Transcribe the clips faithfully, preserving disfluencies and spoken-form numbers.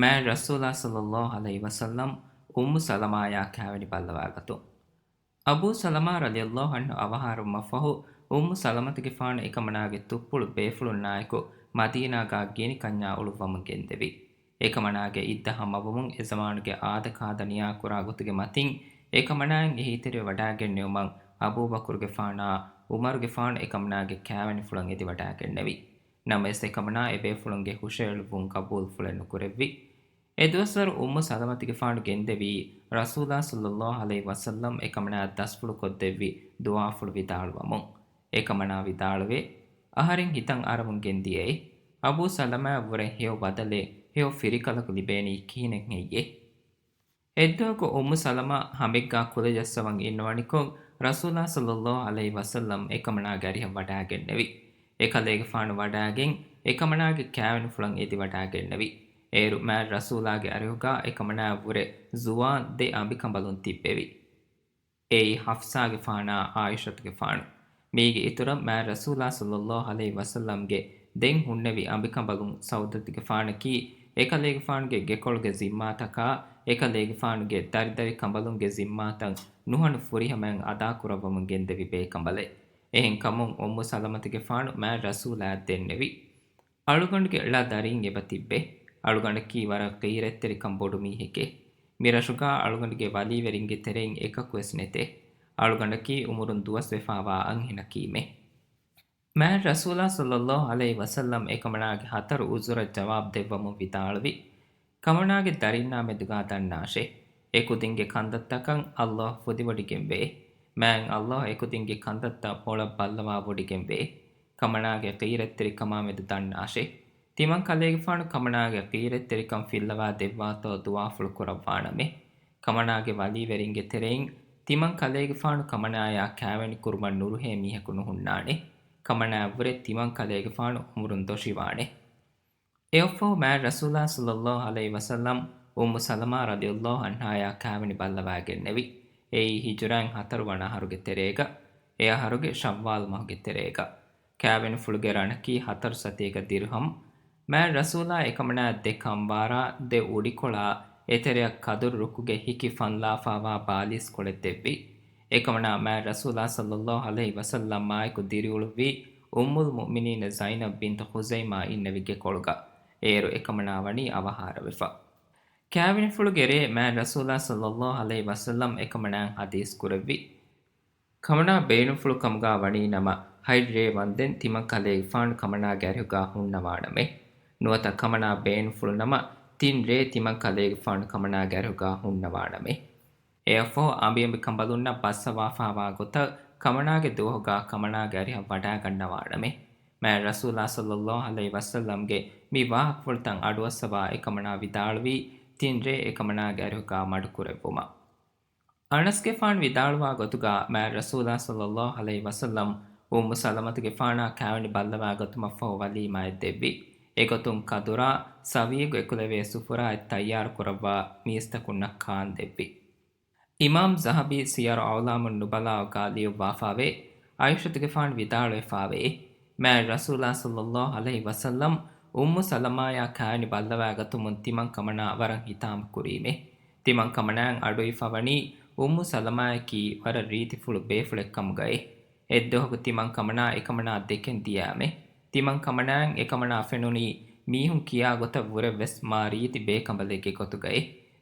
މާތް ރަސޫލާ ޞައްލައްލާހު ޢަލައިހި ވަސައްލަމް އުއްމު ސަލަމާޔާ ކާވެނި ބައްލަވާގަތުން. އަބޫ ސަލަމާ ރަޟިޔައްލާހު ޢަންހު އަވަހާރަވުމަށްފަހު، އުއްމު ސަލަމަތުގެފާނު އެކަމަނާގެ ތުއްޕުޅު ބޭފުޅުންނާއެކު މަދީނާގާ ގިނި ކަންޏާ އުޅުއްވަމުން ގެންދެވި. އެކަމަނާގެ އިއްދަ ހަމަވުމުން އެޒަމާނުގެ އާދަކާދަ ނިޔާކުރާ ގޮތުގެ މަތިން، އެކަމަނާއަށް އެހީތެރިވެވަޑާގެންނެވުމަށް އަބޫބަކުރުގެފާނާ ޢުމަރުގެފާނު އެކަމަނާގެ ކާވެނިފުޅަށް އެދިވަޑާގެންނެވި. ނަމަވެސް އެކަމަނާ އެބޭފުޅުންގެ ހުށައެޅުއްވުން ޤަބޫލުފުޅެއް ނުކުރެއްވި. އެދުވަސްވަރު އުއްމު ސަލަމަތުގެފާނު ގެންދެވީ، ރަސޫލާ ޞައްލައްލާހު ޢަލައިހި ވަސައްލަމް އެކަމަނާއަށް ދަސްފުޅުކޮށްދެއްވި ދުޢާފުޅު ވިދާޅުވަމުން. އެކަމަނާ ވިދާޅުވޭ، އަހަރެން ހިތަށް އަރަމުން ގެންދިޔައޭ. އަބޫ ސަލަމާއަށްވުރެ ހެޔޮ ބަދަލެއް، ހެޔޮ ފިރިކަލަކު ލިބޭނީ ކިހިނެއް ހެއްޔޭ؟ އެއްދުވަހަކު އުއްމު ސަލަމާ ހަމެއްގާ ކުލަޖައްސަވަން އިންނަވަނިކޮށް، ރަސޫލާ ޞައްލައްލާހު ޢަލައިހި ވަސައްލަމް އެކަމަނާގެ އަރިހަށް ވަޑާގެންނެވި. އެކަލޭގެފާނު ވަޑާގެން، އެކަމަނާގެ ކާވެނިފުޅަށް އެދިވަޑާގެންނެވި. އޭރު މާތް ރަސޫލާގެ އަރިހުގާ އެކަމަނާއަށްވުރެ ޒުވާން ދެ އަނބިކަނބަލުން ތިއްބެވި. އެއީ ޙަފްޞާގެފާނާ ޢާއިޝަތުގެފާނު. މީގެ އިތުރަށް މާތް ރަސޫލާ ޞައްލައްލާހު ޢަލައިހި ވަސައްލަމްގެ ދެން ހުންނެވި އަނބިކަނބަލުން ސައުދަތުގެފާނަކީ، އެކަލޭގެފާނުގެ ގެކޮޅުގެ ޒިންމާތަކާ، އެކަލޭގެފާނުގެ ދަރިދަރި ކަނބަލުންގެ ޒިންމާތައް ނުހަނު ފުރިހަމައިން އަދާކުރައްވަމުން ގެންދެވި ބޭކަނބަލެއް. އެހެންކަމުން އުއްމު ސަލަމަތުގެފާނު މާތް ރަސޫލާއަށް ދެންނެވި. އަޅުގަނޑުގެ ޅަ ދަރީން އެބަ ތިއްބެ. އަޅުގަނޑަކީ ވަރަށް ޣީރަތްތެރިކަން ބޮޑު މީހެކޭ. މިރަށުގާ އަޅުގަނޑުގެ ވަލީވެރިންގެ ތެރެއިން އެކަކުވެސް ނެތޭ. އަޅުގަނޑަކީ އުމުރުން ދުވަސްވެފާވާ އަންހެނަކީމޭ. މާތް ރަސޫލާ ޞައްލައްލާހު ޢަލައިހި ވަސައްލަމް އެކަމަނާގެ ހަތަރު ޢުޛުރަށް ޖަވާބު ދެއްވަމުން ވިދާޅުވި، ކަމަނާގެ ދަރިންނާ މެދުގާ ދަންނާށޭ. އެކުދިންގެ ކަންތައްތަކަށް ﷲ ފުދިވޮޑިގެންވޭ. މާތް ﷲ އެކުދިންގެ ކަންތައްތައް މޮޅަށް ބައްލަވާ ވޮޑިގެންވޭ. ކަމަނާގެ ޣީރަތްތެރިކަމާ މެދު ދަންނާށޭ. ތިމަން ކަލޭގެފާނު ކަމަނާގެ ޣީރަތްތެރިކަން ފިއްލަވާ ދެއްވާތޯ ދުޢާފުޅު ކުރައްވާނަމޭ. ކަމަނާގެ ވަލީވެރިންގެ ތެރެއިން ތިމަން ކަލޭގެފާނު ކަމަނާޔާ ކާވެނި ކުރުމަށް ނުރުހޭ މީހަކު ނުހުންނާނެ. ކަމަނާއަށްވުރެ ތިމަން ކަލޭގެފާނު އުމުރުން ދޮށިވާނެ. އެއަށްފަހު މާތް ރަސޫލާ ޞައްލައްލާހު ޢަލައިހި ވަސައްލަމް އުއްމު ސަލަމާ ރަޟިޔައްލާހު ޢަންހާޔާ ކާވެނި ބައްލަވާގެންނެވި. އެއީ ހިޖުރައިން ހަތަރު ވަނަ އަހަރުގެ ތެރޭގަ، އެ އަހަރުގެ ޝައްވާލް މަހުގެ ތެރޭގަ. ކާވެނިފުޅުގެ ރަނަކީ ހަތަރު ސަތޭކަ ދިރުހަމް. މާތް ރަސޫލާ އެކަމަނާއަށް ދެ ކަންވާރާ، ދެ އުޑިކޮޅާ، އެތެރެއަށް ކަދުރު ރުކުގެ ހިކި ފަންލާފާވާ ބާލީސްކޮޅެއް ދެއްވި. އެކަމަނާ މާތް ރަސޫލާ ޞައްލައްލާހު ޢަލައިހި ވަސައްލަމާއެކު ދިރިއުޅުއްވީ އުއްމުލް މުއުމިނީން ޒައިނަބް ބިންތު ޚުޒައިމާ އިންނެވި ގެކޮޅުގަ. އޭރު އެކަމަނާ ވަނީ އަވަހާރަވެފަ. ކާވެނިފުޅުގެ ރޭ މާތް ރަސޫލާ ޞައްލައްލާހު ޢަލައިހި ވަސައްލަމް އެކަމަނާއަށް ޙަދީޘް ކުރެއްވި. ކަމަނާ ބޭނުންފުޅު ކަމުގާ ވަނީ ނަމަ، ހަތް ރޭ ވަންދެން ތިމަން ކަލޭގެފާނު ކަމަނާގެ އަރިހުގާ ހުންނަވާނަމޭ. ނުވަތަ ކަމަނާ ބޭނުންފުޅު ނަމަ، ތިން ރޭ ތިމަން ކަލޭގެފާނު ކަމަނާގެ އަރިހުގާ ހުންނަވާނަމޭ. އެއަށްފަހު އަނބިއަނބި ކަނބަލުންނަށް ބައްސަވާފާވާ ގޮތަށް ކަމަނާގެ ދުވަހުގާ ކަމަނާގެ އަރިހަށް ވަޑާގަންނަވާނަމޭ. މާތް ރަސޫލާ ޞައްލައްލާހު ޢަލައިހި ވަސައްލަމްގެ މި ވާހަކަފުޅުތައް އަޑުއައްސަވާ އެކަމަނާ ވިދާޅުވީ، ތިން ރޭ އެކަމަނާގެ އަރިހުގާ މަޑުކުރެއްވުމަށް. އަނަސްގެފާނު ވިދާޅުވާ ގޮތުގާ މާތް ރަސޫލާ ޞައްލައްލާހު ޢަލައިހި ވަސައްލަމް އުއްމު ސަލަމަތުގެފާނާ ކާވެނި ބައްލަވާގަތުމަށްފަހު ވަލީމާއެއް ދެއްވި. އެގޮތުން ކަދުރާ، ސަވީގު އެކުލެވޭ ސުފުރާއެއް ތައްޔާރު ކުރައްވާ މީސްތަކުންނަށް ކާން ދެއްވި. އިމާމް ޒަހަބީ ސިޔަރު އަޢުލާމުން ނުބަލާއުގާ ލިޔުއްވާފާވޭ، ޢާއިޝަތުގެފާނު ވިދާޅުވެފާވޭ، މާތް ރަސޫލާ ޞައްލައްލާހު ޢަލައިހި ވަސައްލަމް އުއްމު ސަލަމާޔާ ކާވެނި ބައްލަވާގަތުމުން ތިމަން ކަމަނާ ވަރަށް ހިތާމަ ކުރީމޭ. ތިމަން ކަމަނާއަށް އަޑުއިވިފަވަނީ އުއްމު ސަލަމާޔަކީ ވަރަށް ރީތިފުޅު ބޭފުޅެއް ކަމުގައޭ. އެއްދުވަހަކު ތިމަން ކަމަނާ އެކަމަނާ ދެކެން ދިޔާމޭ. ތިމަން ކަމަނާއަށް އެކަމަނާ ފެނުނީ މީހުން ކިޔާ ގޮތަށް ވުރެ ވެސް މާ ރީތި ބޭކަނބަލެއްގެ ގޮތުގައޭ.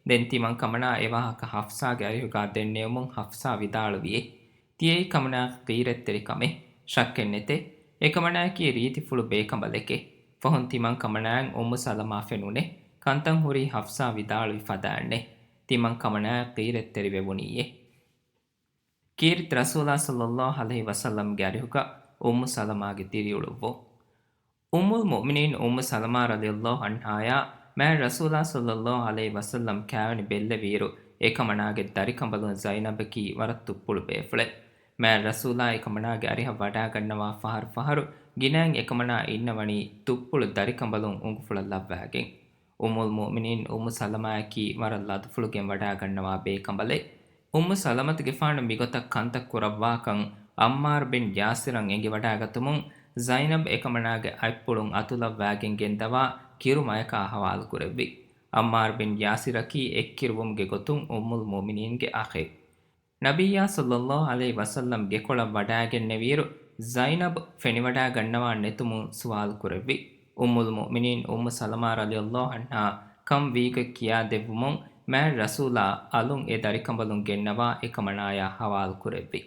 ދެން ތިމަން ކަމަނާ އެވާހަކަ ޙަފްޞާގެ އަރިހުގާ ދެންނެވުމުން ޙަފްޞާ ވިދާޅުވިއޭ، ތިޔައީ ކަމަނާގެ ޣީރަތްތެރިކަމޭ. ޝައްކެއްނެތޭ، އެކަމަނާއަކީ ރީތިފުޅު ބޭކަނބަލެކޭ. ފަހުން ތިމަން ކަމަނާއަށް އުއްމު ސަލަމާ ފެނުނޭ. ކަންތައް ހުރީ ޙަފްޞާ ވިދާޅުވި ފަދައިންނޭ. ތިމަން ކަމަނާއަށް ޣީރަތްތެރިވެވުނީއޭ. ކީރިތި ރަސޫލާ ޞައްލައްލާހު ޢަލައިހި ވަސައްލަމްގެ އަރިހުގަ އުއްމު ސަލަމާގެ ދިރިއުޅުއްވުން. އުއްމުލް މުއުމިނީން އުއްމު ސަލަމާ ރަޟިޔައްލާހު ޢަންހާޔާ މާތް ރަސޫލާ ޞައްލައްލާހު ޢަލައިހި ވަސައްލަމް ކާވެނި ބެއްލެވިއިރު، އެކަމަނާގެ ދަރިކަނބަލުން ޒައިނަބަކީ ވަރަށް ތުއްޕުޅު ބޭފުޅެއް. މާތް ރަސޫލާ އެކަމަނާގެ އަރިހަށް ވަޑާގަންނަވާ ފަހަރު ފަހަރު ގިނައިން އެކަމަނާ އިންނަވަނީ ތުއްޕުޅު ދަރިކަނބަލުން އުނގުފުޅަށް ލައްވާގެން. އުއްމުލް މުއުމިނީން އުއްމު ސަލަމާއަކީ ވަރަށް ލަދުފުޅުގެން ވަޑާގަންނަވާ ބޭކަނބަލެއް. އުއްމު ސަލަމަތުގެފާނު މިގޮތަށް ކަންތައް ކުރައްވާކަން ޢައްމާރު ބިން ޔާސިރަށް އެނގިވަޑާގަތުމުން، ޒައިނަބް އެކަމަނާގެ އަތްޕުޅުން އަތުލައްވާގެން ގެންދަވާ ކިރު މަޔަކާ ހަވާލުކުރެއްވި. ޢައްމާރު ބިން ޔާސިރަކީ އެއްކިރުވުމުގެ ގޮތުން އުއްމުލް މުއުމިނީންގެ އަޚެއް. ނަބިއްޔާ ޞައްލައްލާހު ޢަލައިހި ވަސައްލަމް ގެކޮޅަށް ވަޑާގެންނެވިއިރު، ޒައިނަބް ފެނިވަޑާގަންނަވާ ނެތުމުން ސުވާލު ކުރެއްވި. އުއްމުލް މުއުމިނީން އުއްމު ސަލަމާ ރަޟިޔައްލާހު ޢަންހާ ކަން ވީގޮތް ކިޔާދެއްވުމުން، މާތް ރަސޫލާ އަލުން އެ ދަރިކަނބަލުން ގެންނަވާ އެކަމަނާޔާ ޙަވާލު ކުރެއްވި.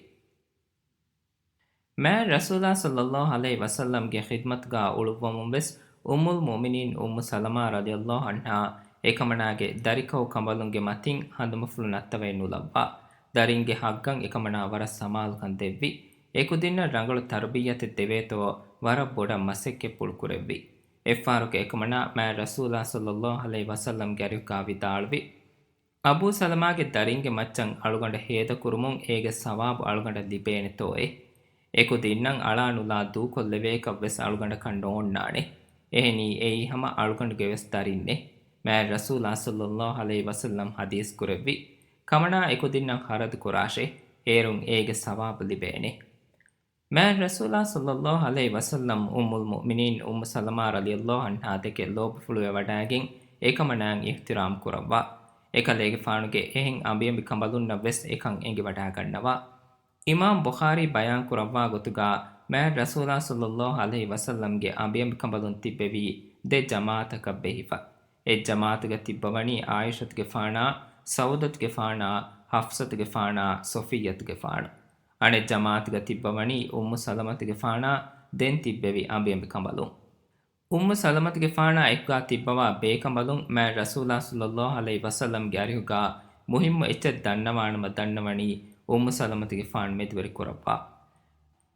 މާތް ރަސޫލާ ޞައްލައްލާހު ޢަލައިހި ވަސައްލަމްގެ ޚިދްމަތުގާ އުޅުއްވަމުން ވެސް އުއްމުލް މުއުމިނީން އުއްމު ސަލަމާ ރަޟިޔައްލާހު ޢަންހާ އެކަމަނާގެ ދަރިކަހު ކަނބަލުންގެ މަތިން ހަނދުމަފުޅު ނައްތަވައެއް ނުލައްވާ. ދަރިންގެ ހައްގަށް އެކަމަނާ ވަރަށް ސަމާލުކަން ދެއްވި. އެކުދިންނަށް ރަނގަޅު ތަރުބިއްޔަތެއް ދެވޭތޯ ވަރަށް ބޮޑަށް މަސައްކަތްޕުޅު ކުރެއްވި. އެއްފަހަރަކު އެކަމަނާ މާތް ރަސޫލާ ޞައްލައްލާހު ޢަލައިހި ވަސައްލަމްގެ އަރިހުގާ ވިދާޅުވި. އަބޫ ސަލަމާގެ ދަރިންގެ މައްޗަށް އަޅުގަނޑަށް ހޭދަކުރުމުން އޭގެ ސަވާބު އަޅުގަނޑަށް ލިބޭނެތޯއޭ؟ އެކުދިންނަށް އަޅާ ނުލާ ދޫކޮށްލެވޭކަށް ވެސް އަޅުގަނޑަކަށް ނޯންނާނެ. އެހެނީ އެއީ ހަމަ އަޅުގަނޑުގެ ވެސް ދަރިންނޭ. މާތް ރަސޫލާ ޞައްލައްލާހު ޢަލައިހި ވަސައްލަމް ޙަދީޘް ކުރެއްވި. ކަމަނާ އެކުދިންނަށް ޚަރަދު ކުރާށޭ. އޭރުން އޭގެ ސަވާބު ލިބޭނެ. މާތް ރަސޫލާ ޞައްލައްލާހު ޢަލައިހި ވަސައްލަމް އުއްމުލް މުއުމިނީން އުއްމު ސަލަމާ ރަޟިޔައްލާހު ޢަންހާ ދެކެ ލޯބިފުޅުވެ ވަޑާގެން އެކަމަނާއަށް އިޙްތިރާމް ކުރައްވާ. އެކަލޭގެފާނުގެ އެހެން އަނބިއަނބިކަނބަލުންނަށް ވެސް އެކަން އެނގިވަޑާގަންނަވާ. އިމާމް ބުޚާރީ ބަޔާން ކުރައްވާ ގޮތުގާ މާތް ރަސޫލާ ޞައްލައްލާހު ޢަލައިހި ވަސައްލަމްގެ އަނބިއަނބިކަނބަލުން ތިއްބެވީ ދެ ޖަމާޢަތަކަށް ބެހިފަ. އެއް ޖަމާޢަތުގަ ތިއްބަވަނީ ޢާއިޝަތުގެފާނާ، ސައުދަތުގެފާނާ، ޙަފްޞަތުގެފާނާ، ޞޮފިއްޔަތުގެފާނު. އަނެއް ޖަމާޢަތުގަ ތިއްބަވަނީ އުއްމު ސަލަމަތުގެފާނާ، ދެން ތިއްބެވި އަނބިއަނބިކަނބަލުން. އުއްމު ސަލަމަތުގެފާނާ އެކުގާ ތިއްބަވާ ބޭކަނބަލުން މާތް ރަސޫލާ ޞައްލައްލާހު ޢަލައިހި ވަސައްލަމްގެ އަރިހުގާ މުހިއްމު އެއްޗެއް ދަންނަވާނަމަ ދަންނަވަނީ އުއްމު ސަލަމަތުގެފާނު މެދުވެރި ކުރައްވާ.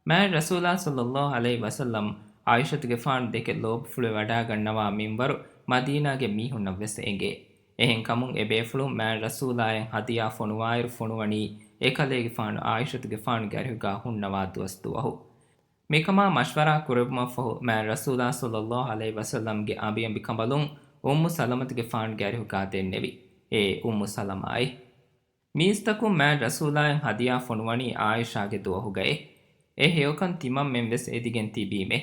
މާތް ރަސޫލާ ޞައްލައްލާހު ޢަލައިހި ވަސައްލަމް ޢާއިޝަތުގެފާނު ދެކެ ލޯބިފުޅުވެ ވަޑާގަންނަވާ މިންވަރު މަދީނާގެ މީހުންނަށް ވެސް އެނގޭ. އެހެންކަމުން އެބޭފުޅުން މާތް ރަސޫލާއަށް ހަދިޔާ ފޮނުވާއިރު ފޮނުވަނީ އެކަލޭގެފާނު ޢާއިޝަތުގެފާނުގެ އަރިހުގާ ހުންނަވާ ދުވަސް ދުވަހު. މިކަމާ މަޝްވަރާ ކުރެއްވުމަށްފަހު މާތް ރަސޫލާ ޞައްލައްލާހު ޢަލައިހި ވަސައްލަމްގެ އަނބިއަނބިކަނބަލުން އުއްމު ސަލަމަތުގެފާނުގެ އަރިހުގާ ދެންނެވި. އޭ އުއްމު ސަލަމާއޭ! މީސްތަކުން މާތް ރަސޫލާއަށް ހަދިޔާ ފޮނުވަނީ ޢާއިޝާގެ ދުވަހުގައޭ. އެ ހެޔޮކަން ތިމަންމެން ވެސް އެދިގެން ތިބީމޭ.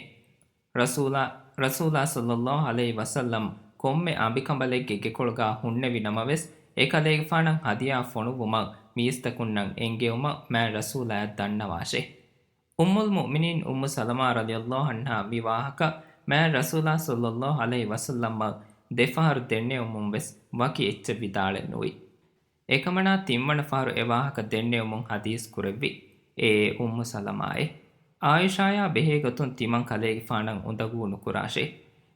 ރަސޫލާ، ރަސޫލާ ޞައްލައްލާހު ޢަލައިހި ވަސައްލަމް ކޮންމެ އަނބިކަނބަލެއްގެ ގެކޮޅުގާ ހުންނެވި ނަމަވެސް، އެކަލޭގެފާނަށް ހަދިޔާ ފޮނުއްވުމަށް މީސްތަކުންނަށް އެންގެވުމަށް މާތް ރަސޫލާއަށް ދަންނަވާށޭ. އުއްމުލް މުއުމިނީން އުއްމު ސަލަމާ ރަޟިޔައްލާހު ޢަންހާ މި ވާހަކަ މާތް ރަސޫލާ ޞައްލައްލާހު ޢަލައިހި ވަސައްލަމަށް ދެފަހަރު ދެންނެވުމުން ވެސް ވަކި އެއްޗެއް ވިދާޅެއް ނުވި. އެކަމަނާ ތިންވަނަ ފަހަރު އެ ވާހަކަ ދެންނެވުމުން ޙަދީޘް ކުރެއްވި. އޭ އުއްމު ސަލަމާއޭ! ޢާއިޝާޔާ ބެހޭ ގޮތުން ތިމަން ކަލޭގެފާނަށް އުނދަގޫ ނުކުރާށޭ.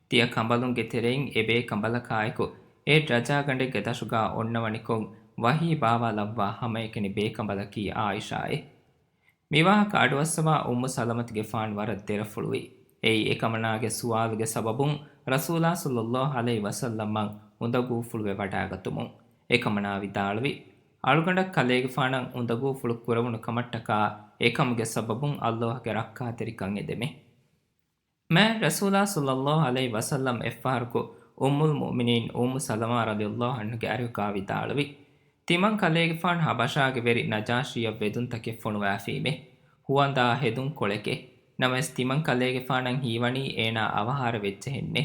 ތިޔަ ކަނބަލުންގެ ތެރެއިން އެބޭކަނބަލަކާއެކު އެއް ރަޖާގަނޑެއްގެ ދަށުގާ އޮންނަވަނިކޮށް ވަޙީ ބާވާލައްވާ ހަމައެކަނި ބޭކަނބަލަކީ ޢާއިޝާއޭ. މިވާހަކަ އަޑުއައްސަވާ އުއްމު ސަލަމަތުގެފާނު ވަރަށް ދެރަފުޅުވި. އެއީ އެކަމަނާގެ ސުވާލުގެ ސަބަބުން ރަސޫލާ ޞައްލައްލާހު ޢަލައިހި ވަސައްލަމަށް އުނދަގޫފުޅުވެ ވަޑާގަތުމުން. އެކަމަނާ ވިދާޅުވި، އަޅުގަނޑަށް ކަލޭގެފާނަށް އުނދަގޫފުޅު ކުރެވުނު ކަމަށްޓަކާ އެކަމުގެ ސަބަބުން ﷲ ގެ ރައްކާތެރިކަން އެދެމޭ. މާތް ރަސޫލާ ޞައްލައްލާހު ޢަލައިހި ވަސައްލަމް އެއްފަހަރަކު އުއްމުލް މުއުމިނީން އުއްމު ސަލަމާ ރަޟިޔައްލާހު ޢަންހާގެ އަރިހުގާ ވިދާޅުވި، ތިމަން ކަލޭގެފާނު ޙަބަޝާގެ ވެރި ނަޖާޝީއަށް ވެދުންތަކެއް ފޮނުވާފީމޭ. ހުވަނދާ ހެދުންކޮޅެކޭ. ނަމަވެސް ތިމަން ކަލޭގެފާނަށް ހީވަނީ އޭނާ އަވަހާރަވެއްޖެހެންނޭ.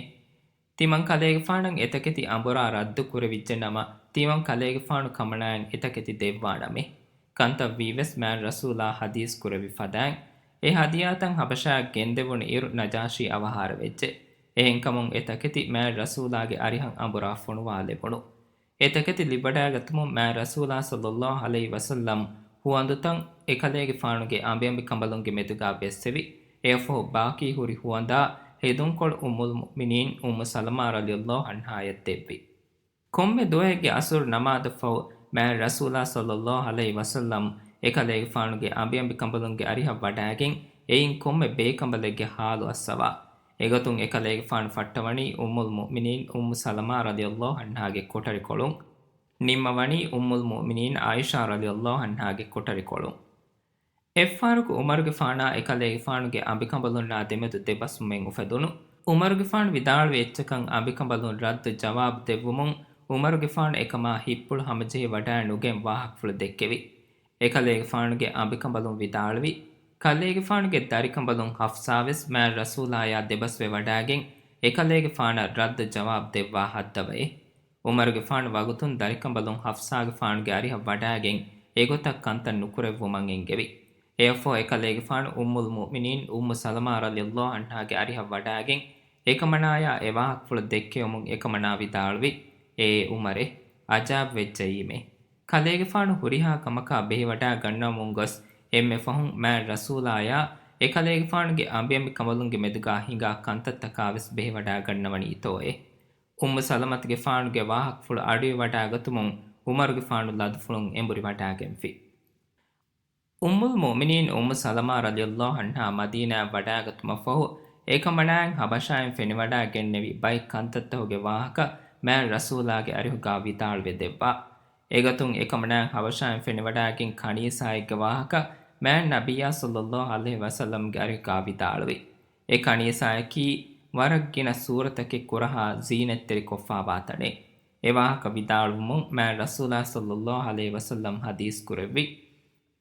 ތިމަން ކަލޭގެފާނަށް އެތަކެތި އަނބުރާ ރައްދު ކުރެވިއްޖެ ނަމަ، ތިމަން ކަލޭގެފާނު ކަމަނާއަށް އެތަކެތި ދެއްވާނަމޭ. ކަންތައް ވީވެސް މާތް ރަސޫލާ ޙަދީޘް ކުރެއްވި ފަދައިން، އެ ހަދިޔާތައް ޙަބަޝާއަށް ގެންދެވުނު އިރު ނަޖާޝީ އަވަހާރަވެއްޖެ. އެހެންކަމުން އެ ތަކެތި މާތް ރަސޫލާގެ އަރިހަށް އަނބުރާ ފޮނުވާލެވުނު. އެ ތަކެތި ލިބިވަޑައިގަތުމުން މާތް ރަސޫލާ ޞައްލައްލާހު ޢަލައިހި ވަސައްލަމް ހުވަނދުތައް އެކަލޭގެފާނުގެ އަނބިއަނބިކަނބަލުންގެ މެދުގާ ބެއްސެވި. އެއަށްފަހު ބާކީ ހުރި ހުވަނދާ ހެދުންކޮޅު އުއްމުލް މުއުމިނީން އުއްމު ސަލަމާ ރަޟިޔައްލާހު ޢަންހާޔަށް ދެއްވި. ކޮންމެ ދުވަހެއްގެ ޢަޞުރު ނަމާދަށްފަހު މާތް ރަސޫލާ ޞައްލައްލާހު ޢަލައިހި ވަސައްލަމް އެކަލޭގެފާނުގެ އަނބިއަނބިކަނބަލުންގެ އަރިހަށް ވަޑާގެން އެއިން ކޮންމެ ބޭކަނބަލެއްގެ ޙާލު އައްސަވާ. އެގޮތުން އެކަލޭގެފާނު ފައްޓަވަނީ އުއްމުލް މުއުމިނީން އުއްމު ސަލަމާ ރަޟިޔައްލާހު ޢަންހާގެ ކޮޓަރިކޮޅުން. ނިންމަވަނީ އުއްމުލް މުއުމިނީން ޢާއިޝާ ރަޟިޔައްލާހު ޢަންހާގެ ކޮޓަރިކޮޅުން. އެއްފަހަރަކު ޢުމަރުގެފާނާ އެކަލޭގެފާނުގެ އަނބިކަނބަލުންނާ ދެމެދު ދެބަސްވުމެއް އުފެދުނު. ޢުމަރުގެފާނު ވިދާޅުވި އެއްޗަކަށް އަނބިކަނބަލުން ރައްދު ޖަވާބު ދެއްވުމުން، ޢުމަރުގެފާނު އެކަމާ ހިތްޕުޅު ހަމަޖެހި ވަޑާ ނުގެން ވާހަކަފުޅު ދެއްކެވި. އެކަލޭގެފާނުގެ އަނބިކަނބަލުން ވިދާޅުވި، ކަލޭގެފާނުގެ ދަރިކަނބަލުން ޙަފްޞާވެސް މާތް ރަސޫލާޔާ ދެބަސްވެ ވަޑާގެން، އެކަލޭގެފާނަށް ރައްދު ޖަވާބު ދެއްވާ ހައްދަވައޭ. ޢުމަރުގެފާނު ވަގުތުން ދަރިކަނބަލުން ޙަފްޞާގެފާނުގެ އަރިހަށް ވަޑާގެން އެގޮތަށް ކަންތައް ނުކުރެއްވުމަށް އެންގެވި. އެއަށްފަހު އެކަލޭގެފާނު އުއްމުލް މުއުމިނީން އުއްމު ސަލަމާ ރަޟިޔަﷲ ޢަންހާގެ އަރިހަށް ވަޑާގެން އެކަމަނާޔާ އެ ވާހަކަފުޅު ދެއްކެވުމުން އެކަމަނާ ވިދާޅުވި، އޭ ޢުމަރޭ، ޢަޖާއިބު ވެއްޖައީމޭ. ކަލޭގެފާނު ހުރިހާ ކަމަކާ ބެހިވަޑާ ގަންނަވަމުން ގޮސް އެންމެ ފަހުން މާތް ރަސޫލާޔާ އެކަލޭގެފާނުގެ އަނބިއަނބިކަނބަލުންގެ މެދުގާ ހިނގާ ކަންތައްތަކާވެސް ބެހިވަޑާ ގަންނަވަނީތޯއޭ. އުއްމު ސަލަމަތުގެފާނުގެ ވާހަކަފުޅު އަޑުއިވަޑާގަތުމުން ޢުމަރުގެފާނު ލަދުފުޅުން އެނބުރިވަޑާގެންފި. އުއްމުލް މުއުމިނީން އުއްމު ސަލަމާ ރަޟިޔަﷲ ޢަންހާ މަދީނާއަށް ވަޑާގަތުމަށްފަހު، އެކަމަނާއަށް ޙަބަޝާއިން ފެނިވަޑާ ގެންނެވި ބައެއް ކަންތައްތަކުގެ ވާހަކަ މާތް ރަސޫލާގެ އަރިހުގާ ވިދާޅުވެ ދެއްވާ. އެގޮތުން އެކަމަނާއަށް ޙަބަޝާއިން ފެނިވަޑާގެން ކަނީސާއެއްގެ ވާހަކަ މާތް ނަބިއްޔާ ޞައްލަﷲ ޢަލައިހި ވަސައްލަމްގެ އަރިހުގާ ވިދާޅުވި. އެ ކަނީސާއަކީ ވަރަށް ގިނަ ސޫރަތަކެއް ކުރަހާ ޒީނަތްތެރި ކޮށްފާވާ ތަނެއް. އެ ވާހަކަ ވިދާޅުވުމުން މާތް ރަސޫލާ ޞައްލަﷲ ޢަލައިހި ވަސައްލަމް ޙަދީޘް ކުރެއްވި.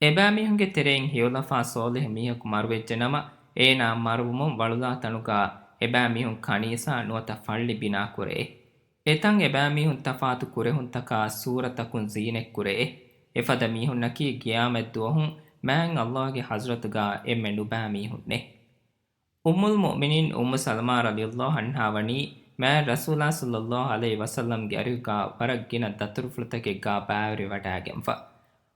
އެބައިމީހުންގެ ތެރެއިން ހެޔޮލަފާ ޞޯލިޙު މީހަކު މަރުވެއްޖެނަމަ، އޭނާ މަރުވުމުން ވަޅުލާ ތަނުގާ އެބައިމީހުން ކަނީސާ ނުވަތަ ފައްޅި ބިނާ ކުރެއޭ. އެތަން އެބައިމީހުން ތަފާތު ކުރެހުންތަކާ ސޫރަތަކުން ޒީނަތް ކުރެއޭ. އެފަދަ މީހުންނަކީ ގިޔާމަތްދުވަހުން މާތް ﷲގެ ޙަޟްރަތުގާ އެންމެ ނުބައި މީހުންނޭ. އުއްމުލް މުއުމިނީން އުއްމު ސަލަމާ ރަޟިޔަﷲ ޢަންހާ ވަނީ މާތް ރަސޫލާ ޞައްލަﷲ ޢަލައިހި ވަސައްލަމްގެ އަރިހުގާ ވަރަށް ގިނަ ދަތުރުފުޅުތަކެއްގާ ބައިވެރިވަޑާގެންފަ.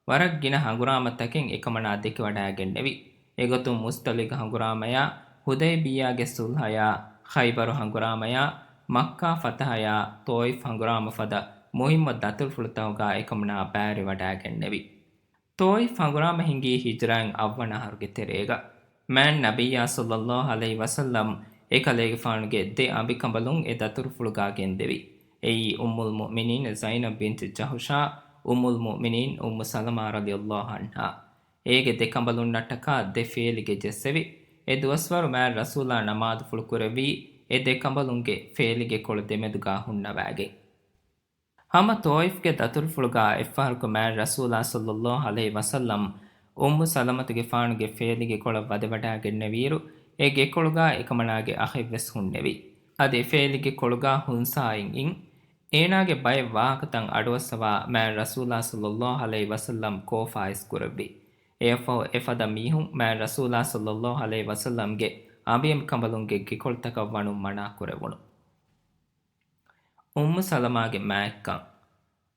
ވަރަށް ގިނަ ހަނގުރާމަތަކެއް އެކަމަނާ ދެކިވަޑާގެންނެވި. އެގޮތުން މުސްތަލިގް ހަނގުރާމަޔާ، ޙުދައިބިއްޔާގެ ޞުލްޙަޔާ، ޚައިބަރު ހަނގުރާމަޔާ، މައްކާ ފަތަޙަޔާ، ޠާއިފް ހަނގުރާމަ ފަދަ މުހިއްމު ދަތުރުފުޅުތަކުގާ އެކަމަނާ ބައިވެރިވަޑާގެންނެވި. ޠާއިފް ހަނގުރާމަ ހިނގީ ހިޖްރާއިން އަށްވަނަ އަހަރުގެ ތެރޭގަ. މާތް ނަބިއްޔާ ޞައްލަﷲ ޢަލައިހި ވަސައްލަމް އެކަލޭގެފާނުގެ ދެ އަނބިކަނބަލުން އެ ދަތުރުފުޅުގާ ގެންދެވި. އެއީ އުއްމުލް މުއުމިނީން ޒައިނަބް ބިންތު ޖަޙުޝާ، އުއްމުލް މުއުމިނީން އުއްމު ސަލަމާ ރަޟިޔަﷲ ޢަންހާ. އޭގެ ދެ ކަނބަލުންނަށްޓަކާ ދެ ފޭލިގެ ޖެއްސެވި. އެ ދުވަސްވަރު މާތް ރަސޫލާ ނަމާދުފުޅު ކުރެއްވީ އެ ދެ ކަނބަލުންގެ ފޭލިގެ ކޮޅު ދެމެދުގާ ހުންނަވައިގެން. ހަމަ ޠާއިފްގެ ދަތުރުފުޅުގާ އެއްފަހަރަކު މާތް ރަސޫލާ ޞައްލަﷲ ޢަލައިހި ވަސައްލަމް އުއްމު ސަލަމަތުގެފާނުގެ ފޭލިގެ ކޮޅަށް ވަދެވަޑާގެންނެވިއިރު، އެ ގެކޮޅުގާ އެކަމަނާގެ އަޚެއްވެސް ހުންނެވި. އަދި އެ ފޭލިގެ ކޮޅުގާ ހުންސާއިން އިން، އޭނާގެ ބައެއް ވާހަކަތައް އަޑުއައްސަވާ މާތް ރަސޫލާ ޞައްލަﷲ ޢަލައިހި ވަސައްލަމް ކޯފާއިސް ކުރެއްވި. އެއަށްފަހު އެފަދަ މީހުން މާތް ރަސޫލާ ޞައްލަﷲ ޢަލައިހި ވަސައްލަމްގެ އަނބިއަނބިކަނބަލުންގެ ގެކޮޅުތަކަށް ވަނުން މަނާ ކުރެވުނު. އުއްމު ސަލަމާގެ މާތްކަން.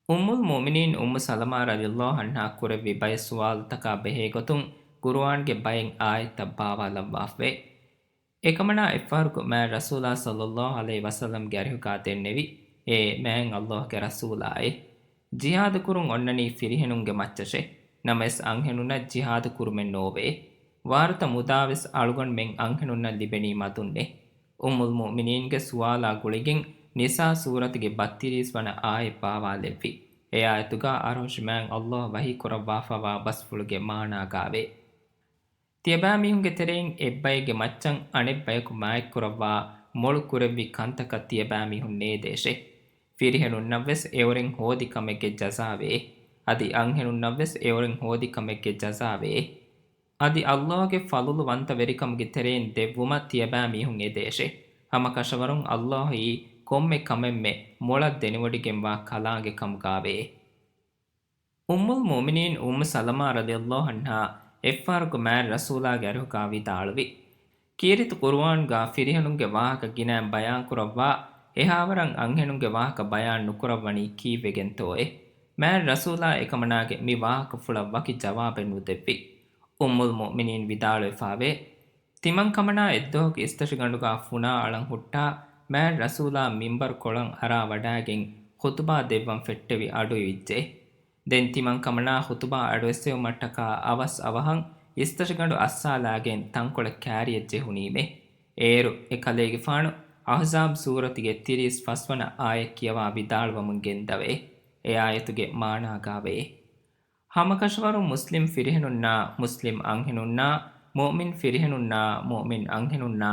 އުއްމުލް މުއުމިނީން އުއްމު ސަލަމާ ރަޟިޔަﷲ ޢަންހާ ކުރެއްވި ބައެއް ސުވާލުތަކާ ބެހޭގޮތުން ޤުރުއާންގެ ބައެއް އާޔަތްތައް ބާވާލައްވާފަވޭ. އެކަމަނާ އެއްފަހަރަކު މާތް ރަސޫލާ ޞައްލަﷲ ޢަލައިހި ވަސައްލަމްގެ އަރިހުގާ ދެންނެވި، އޭ މާތް ﷲގެ ރަސޫލާއޭ! ޖިހާދު ކުރުން އޮންނަނީ ފިރިހެނުންގެ މައްޗަށޭ! ނަމަވެސް އަންހެނުންނަށް ޖިހާދު ކުރުމެއް ނޯވޭ. ވާރުތަ މުދާވެސް އަޅުގަނޑުމެން އަންހެނުންނަށް ލިބެނީ މަދުންނޭ. އުއްމުލް މުއުމިނީންގެ ސުވާލާ ގުޅިގެން ނިސާ ސޫރަތުގެ ބައްތިރީސް ވަނަ އާޔަތް ބާވާލެއްވި. އެ އާޔަތުގާ އަރުޝް މާތް ﷲ ވަޙީ ކުރައްވާފަވާ ބަސްފުޅުގެ މާނާގާވޭ. ތިޔަބައިމީހުންގެ ތެރެއިން އެއްބައެއްގެ މައްޗަށް އަނެއްބަޔަކު މާތްކުރައްވާ މޮޅު ކުރެއްވި ކަންތަކަށް ތިޔަބައިމީހުން ނޭދޭށޭ. ފިރިހެނުންނަށްވެސް އެއުރެން ހޯދި ކަމެއްގެ ޖަޒާވޭ. އަދި އަންހެނުންނަށްވެސް އެއުރެން ހޯދި ކަމެއްގެ ޖަޒާވޭ. އަދި ﷲގެ ފަޟުލުވަންތަވެރިކަމުގެ ތެރެއިން ދެއްވުމަށް ތިޔަބައިމީހުން އެދޭށޭ. ހަމަކަށަވަރުން ﷲ އީ ކޮންމެ ކަމެއްމެ މޮޅަށް ދެނެވޮޑިގެންވާ ކަލާނގެ ކަމުގާވޭ. އުއްމުލް މުއުމިނީން އުއްމު ސަލަމާ ރަޟިޔަﷲ ޢަންހާ އެއްފަހަރަކު މާތް ރަސޫލާގެ އަރިހުގާ ވިދާޅުވި، ކީރިތި ޤުރުއާންގާ ފިރިހެނުންގެ ވާހަކަ ގިނައިން ބަޔާންކުރައްވާ، އެހާވަރަށް އަންހެނުންގެ ވާހަކަ ބަޔާން ނުކުރައްވަނީ ކީއްވެގެންތޯއޭ؟ މާތް ރަސޫލާ އެކަމަނާގެ މި ވާހަކަފުޅަށް ވަކި ޖަވާބެއް ނުދެއްވި. އުއްމުލް މުއުމިނީން ވިދާޅުވެފާވޭ، ތިމަން ކަމަނާ އެއްދުވަހަކު އިސްތަށިގަނޑުގާ ފުނާ އަޅަން ހުއްޓާ، މާތް ރަސޫލާ މިންބަރު ކޮޅަށް އަރާ ވަޑާގެން ޚުތުބާ ދެއްވަން ފެއްޓެވި އަޑުއިވިއްޖެ. ދެން ތިމަން ކަމަނާ ޚުތުބާ އަޑުއެއްސެވުމަށްޓަކާ އަވަސް އަވަހަށް އިސްތަށިގަނޑު އައްސާލާގެން ތަންކޮޅެއް ކާރިއަށް ޖެހުނީމޭ. އޭރު އެ ކަލޭގެފާނު އަޙްޒާބް ސޫރަތުގެ ތިރީސް ފަސްވަނަ އާޔަތް ކިޔަވާ ވިދާޅުވަމުން ގެންދަވޭ. އެ އާޔަތުގެ މާނާގާވޭ، ހަމަކަށަވަރުން މުސްލިމް ފިރިހެނުންނާ، މުސްލިމް އަންހެނުންނާ، މުއުމިން ފިރިހެނުންނާ، މުއުމިން އަންހެނުންނާ،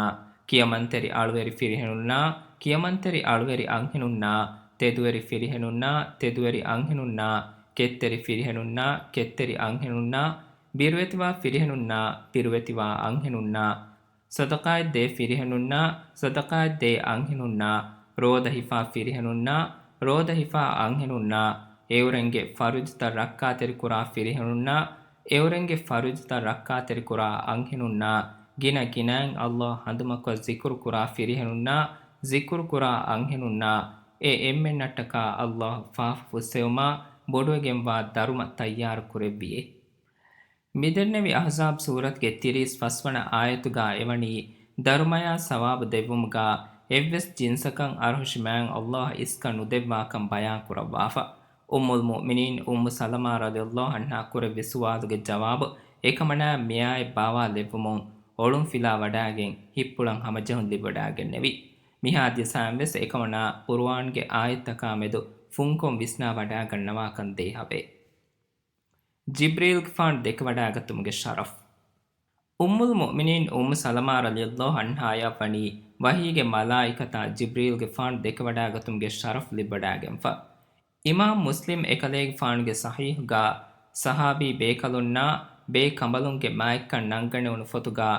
ކިޔަމަންތެރި އަޅުވެރި ފިރިހެނުންނާ، ކިޔަމަންތެރި އަޅުވެރި އަންހެނުންނާ، ތެދުވެރި ފިރިހެނުންނާ، ތެދުވެރި އަންހެނުންނާ، ކެތްތެރި ފިރިހެނުންނާ، ކެތްތެރި އަންހެނުންނާ، ބިރުވެތިވާ ފިރިހެނުންނާ، ބިރުވެތިވާ އަންހެނުންނާ، ޞަދަޤާތްދޭ ފިރިހެނުންނާ، ޞަދަޤާތްދޭ އަންހެނުންނާ، ރޯދަ ހިފާ ފިރިހެނުންނާ، ރޯދަ ހިފާ އަންހެނުންނާ، އެއުރެންގެ ފަރުޖުތައް ރައްކާތެރިކުރާ ފިރިހެނުންނާ، އެއުރެންގެ ފަރުޖުތައް ރައްކާތެރިކުރާ އަންހެނުންނާ ގިނަ ގިނައިން އައްލާހް ހަނދުމަކޮށް ޒިކުރުކުރާ ފިރިހެނުންނާ، ޒިކުރުކުރާ އަންހެނުންނާ، އެ އެންމެންނަށްޓަކާ އައްލާހް ފާފަ ފުއްސެވުމާ ބޮޑުވެގެންވާ ދަރުމަ ތައްޔާރު ކުރެއްވިއޭ. މިދެންނެވި އަޙްޒާބް ސޫރަތުގެ ތިރީސް ފަސްވަނަ އާޔަތުގާ އެވަނީ، ދަރުމަޔާ ސަވާބު ދެއްވުމުގާ އެއްވެސް ޖިންސަކަށް އަރުހަށި މާތް އައްލާހް އިސްކަށް ނުދެއްވާކަން ބަޔާން ކުރައްވާފަ. އުއްމުލް މުއުމިނީން އުއްމު ސަލަމާ ރަޟިޔައްލާހު ޢަންހާ ކުރެއްވި ސުވާލުގެ ޖަވާބު އެކަމަނާ މިއާއެއް ބާވާލެއްވުމުން އޮޅުންފިލާ ވަޑާގެން ހިތްޕުޅަށް ހަމަޖެހުން ލިބިވަޑާގެންނެވި. މި ޙާދިސާއިން ވެސް އެކަމަނާ ޤުރުއާންގެ އާޔަތްތަކާ މެދު ފުންކޮށް ވިސްނާ ވަޑާގަންނަވާކަން ދޭހަވޭ. ޖިބްރީލްގެފާނު ދެކެވަޑާގަތުމުގެ ޝަރަފް. އުއްމުލް މުއުމިނީން އުއްމު ސަލަމާ ރަޟިޔައްލާހު ޢަންހާޔަށް ވަނީ ވަޙީގެ މަލާއިކަތާ ޖިބްރީލްގެފާނު ދެކެވަޑާގަތުމުގެ ޝަރަފް ލިބިވަޑާގެންފަ. އިމާމް މުސްލިމް އެކަލޭގެފާނުގެ ޞަޙީޙުގާ ޞަޙާބީ ބޭކަލުންނާ ބޭކަނބަލުންގެ މާތްކަން ނަންގަނެވުނު ފޮތުގާ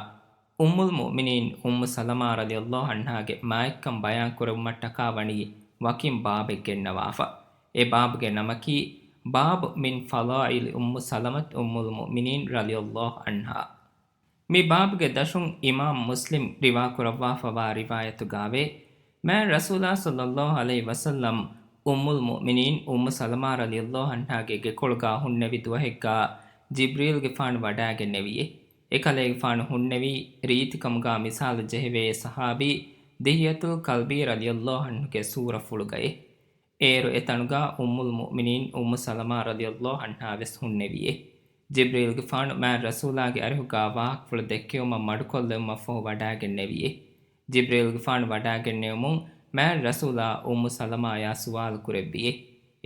އުއްމުލް މުއުމިނީން އުއްމު ސަލަމާ ރަޟިޔައްލާހު ޢަންހާގެ މާތްކަން ބަޔާން ކުރެއްވުމަށްޓަކާ ވަނީ ވަކިން ބާބެއް ގެންނަވާފަ. އެ ބާބުގެ ނަމަކީ، باب من فضائل أم سلمة أم المؤمنين رضي الله عنها. މި ބާބުގެ ދަށުން އިމާމް މުސްލިމް ރިވާކުރައްވާފަވާ ރިވާޔަތުގާވޭ، މާތް ރަސޫލާ ޞައްލައްލާހު ޢަލައިހި ވަސައްލަމް އުއްމުލް މުއުމިނީން އުއްމު ސަލަމާ ރަޟިޔައްލާހު ޢަންހާގެ ގެކޮޅުގާ ހުންނެވި ދުވަހެއްގާ ޖިބްރީލްގެފާނު ވަޑާގެންނެވިއޭ. އެކަލޭގެފާނު ހުންނެވީ ރީތިކަމުގާ މިސާލަށް ޖެހެވޭ ޞަޙާބީ ދިޙްޔަތުލް ކަލްބީ ރަޟިޔައްލާހު ޢަންހުގެ ސޫރަފުޅުގައޭ. އޭރު އެތަނުގާ އުއްމުލް މުއުމިނީން އުއްމު ސަލަމާ ރަޟިޔައްލާހު ޢަންހާ ވެސް ހުންނެވިއޭ. ޖިބްރީލްގެފާނު މާތް ރަސޫލާގެ އަރިހުގާ ވާހަކަފުޅު ދެއްކެވުމަށް މަޑުކޮށްލެވުމަށްފަހު ވަޑާގެންނެވިއޭ. ޖިބްރީލްގެފާނު ވަޑާގެންނެވުމުން މާތް ރަސޫލާ އުއްމު ސަލަމާޔާ ސުވާލު ކުރެއްވިއޭ،